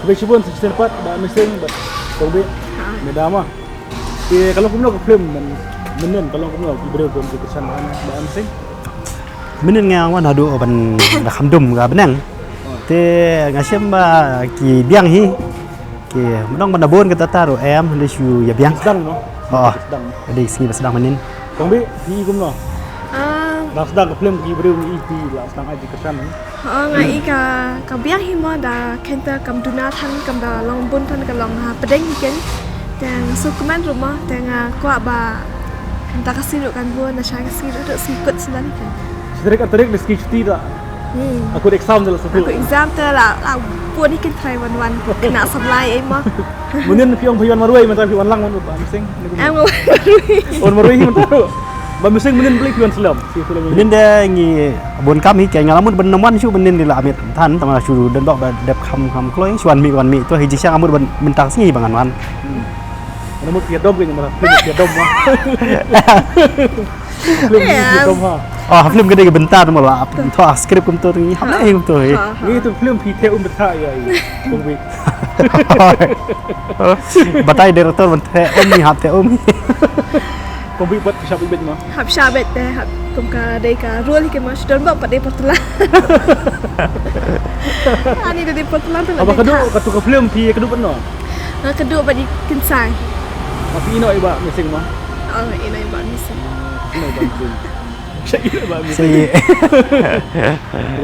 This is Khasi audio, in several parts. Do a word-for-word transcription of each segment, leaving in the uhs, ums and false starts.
Khublei shibun sa shisien pat Bah Mising bad Kong Bih. Mynta ma. Te ka long kumno ka film mynnin, ka long kumno ki briew ki kyrshan ba Mising? Mynnin nga wan haduh ban da kham dum ka bneng. Te nga shem ba ki biang hi. Ki mynta ban da bun kata ta ruh em hynda shu ïa biang. Sdang no. Oh. Sdang. Jadi sngi ba sdang mynnin. Kong Bih, phi i kumno? Ah. Ba sdang ka film ki briew ngi i phi la sdang ai ki kyrshan. Oh, nga i ka ka biang hi mo da kenta kam duna than kam da long bun than ka long ha pdeng hi ken. Te nga sngewkmen ruh mo te nga kwah ba kanta ka sngi ruh kan bun da sha ka sngi ruh ruh sngi kut sdang hi ken. Shi tarik ar tarik da sngi chuti da. Hmm. Aku exam da la satu. Aku exam te la la bun hi ken try wan wan kena sablai ei mo. Mynnin phi ong phi wan marwei mynta phi wan lang wan ba Mising. Em wan marwei. Wan marwei hi mynta. Ba Mising mynnin beli phi wan slem. Mynnin de ngi bun kam hi ke nga la mut ban wan shu mynnin de la amit than tang la shu don bok ba dep kham kham kloi shu wan mi wan mi to hi jingshisha nga mut ban mynta sngi ba ngan wan. Nga mut phi dom ke nga mut phi dom ma. Film ni phi dom ha. Oh, film ka dei ka bynta mo la. To script kumto ngi hap lai kumto hi. Ngi tu film phi the um bynta ïa i. Kong Bih. Batai director ban the um ni hap the um. Kong Bih pat phi shah beit ma. Hap shah beit te hap kum ka dei ka role hi ke ma shu don bok pat dei por tla. Ani dei por tla tu. Haba ka dei ka tu ka film phi ka dei pat no. Nga ka dei pat i kynsai. Hap i no i ba Mising ma. Oh, i no i ba Mising. I no i ba Mising. Sha i ba Mising.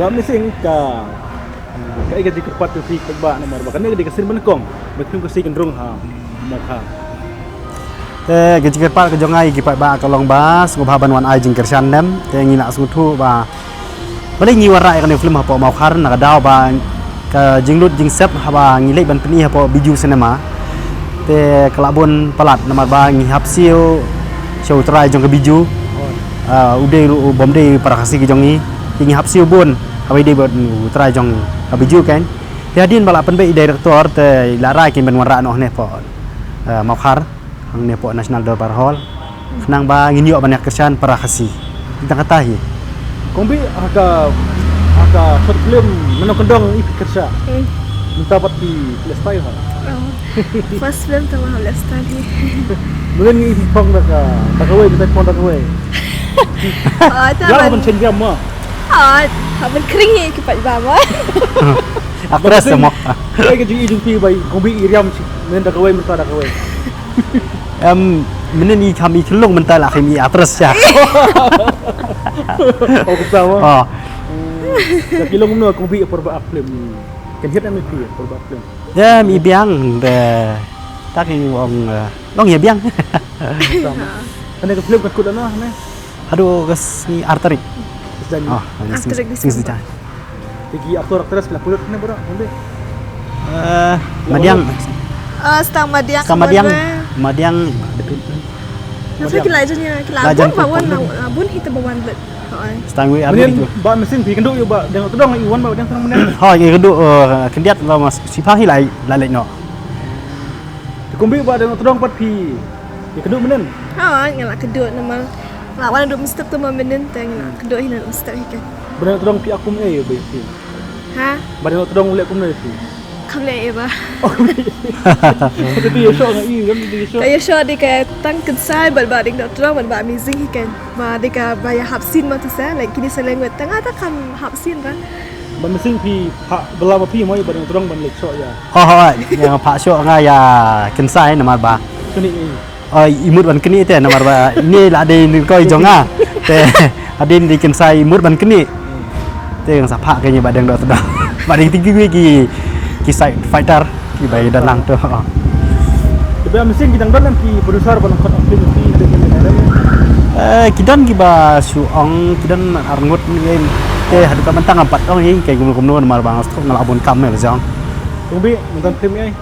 Ba Mising ka Ka i ka jingkyrpad ka phi ka ba namar ba kane ka dei ka sien ba nyngkong ba phim ka sei kynrung ha Mawkhar. Te ka jingkyrpad ka jong nga ïa ki paidbah ka long ba sngewbha ban wan ai jingkyrshan lem te ngi la sngewthuh ba balei ngi wanrah ïa kane ka film hapoh Mawkhar na ka daw ba ka jinglut jingsep haba ngi leit ban pyni hapoh Bijou Cinema. Te ka la bun palat namar ba ngi hap siew sha u trai jong ka Bijou. Ah, u dei ruh u bym dei para Khasi ki jong ngi. Te ngi hap siew bun. Haba i dei bad u trai jong ka Bijou kan. Te hadien ba la pynbeit i director te i la rai kein ban wanrah noh ne poh, eh, Mawkhar hangne poh National Dorbar Hall. Khnang ba ngin ïoh ban ïa kyrshan para Khasi. Tang kata hi. Kong Bih ha ka ha ka short film Nongkyndong i phi kyrshan. Hmm. Mynta pat phi leh style ha. Oh. First film tang ma ha leh style hi. Mungkin ngi phi phong da ka da kawei, kita phong da kawei. Oh, ta ban chen jam ma. Oh, ta ban kring hi ki pat ba ma. Actress mo. Ai ka jing i jing phi bai Kong Bih i riam chi. Men da kawei mynta da kawei. Em mynnin i kham i khlung mynta la kham i actress sha. Oh, kita mo. Oh. Ka ki long no Kong Bih por ba film. Kan hit em phi por ba film. Em i biang de tak i ong eh, ong ïa biang. Kane ka film ka kut ano ne? Haduh ka sngi ar tarik. Sejani. Oh, ar tarik December. Tiki aktor aktris la pulut ne bro, nanti. Eh, Madiang. Eh, stang Madiang. Stang Madiang. Madiang. Nanti kila aja ni kila. Bun ba wan la bun hita ba wan bet. Stang wi abin tu. Ba mesin pi kendu yu ba deng tedong i wan ba deng tedong menen. Ha, i kendu eh, kendiat la mas sipang hi lai lai no. Kumbi ba deng tedong pat pi. I kendu menen. Ha, nga la kendu nama. La wan du mesti tu ma menen teng la kendu hi na mesti hi kan. Ba deng tedong pi akum eh ba pi. Ha? Ba deng tedong le kum ne pi. Kam le eh ba. Ka ïa shoh nga i, ka ïa shoh. Ka ïa shoh di ka tang kynsai bad ba ding dok tedong bad ba amazing hi kan. Ba di ka ba ïa hap scene ma tu sa, like kini sa leng wet tang ata kam hap scene ba. Ba missing phi ha bela ba phi mo ba ding tedong ban lek shoh ïa. Ho ho, ïa pha shoh nga ïa kynsai namar ba. Kini i. Oh, i mut ban knieh te namar ba ine la dei ni ko i jong nga. Te hadien dei kynsai i mut ban knieh. Te nga sa phah kane ba dang dot da. Ba dei ti ki ki ki side fighter ki ba i da nang to. Te ba missing ki dang don ki producer ban khot film ki. Eh, ki don ki ba shu ong ki don arngut ni. Te haduh ka mentang empat ong i kai gumno gumno namar ba nga stok nga la bun kam me jong. Kumbi, mentan film ai.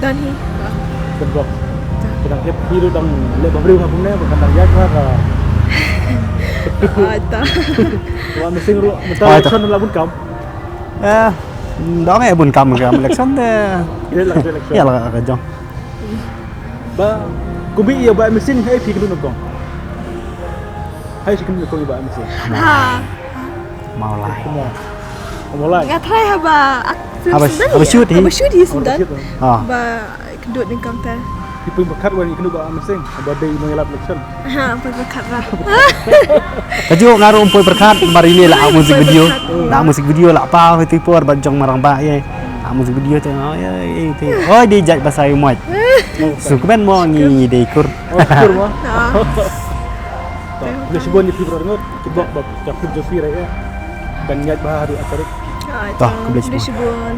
Done hi. Done bok. Kidang hep biru dang le babriu ha kumne ba kan dang yak ha ka. Ai ta. Wa missing ru mata election la bun kam. Eh, dang eh bun kam kam election de. Ila election. Ya la ka jong. Ba kumbi ya ba missing hai pi kunu kong. Hai si kunu kong ba missing. Ha. Mau lai. Mau lai. Nga try ha ba ak- Haba, haba shoot hi. Haba shoot hi sngewdon. Shoot, Ah. Ba kdut nyngkong te. Ki poi pyrkhat wan ki kynduh ba Amar Singh. Ba dei nongïalap election. Ha, poi pyrkhat ba. Kajuh nga ruh poi pyrkhat, bar ine la music video. La music video la pa hoi tu por ba jong marang ba ye. La music video te oh ye ye te. Oh dei jait ba sai moi. Su kmen mo ngi ngi dei kur. Oh, kur mo. Ha. Khublei shibun ïa phi baroh ngut. Ki bok ba ka pun jong phi ra ïa. Ban ngeit ba haduh atarik. Toh, khublei shibun. Shibun.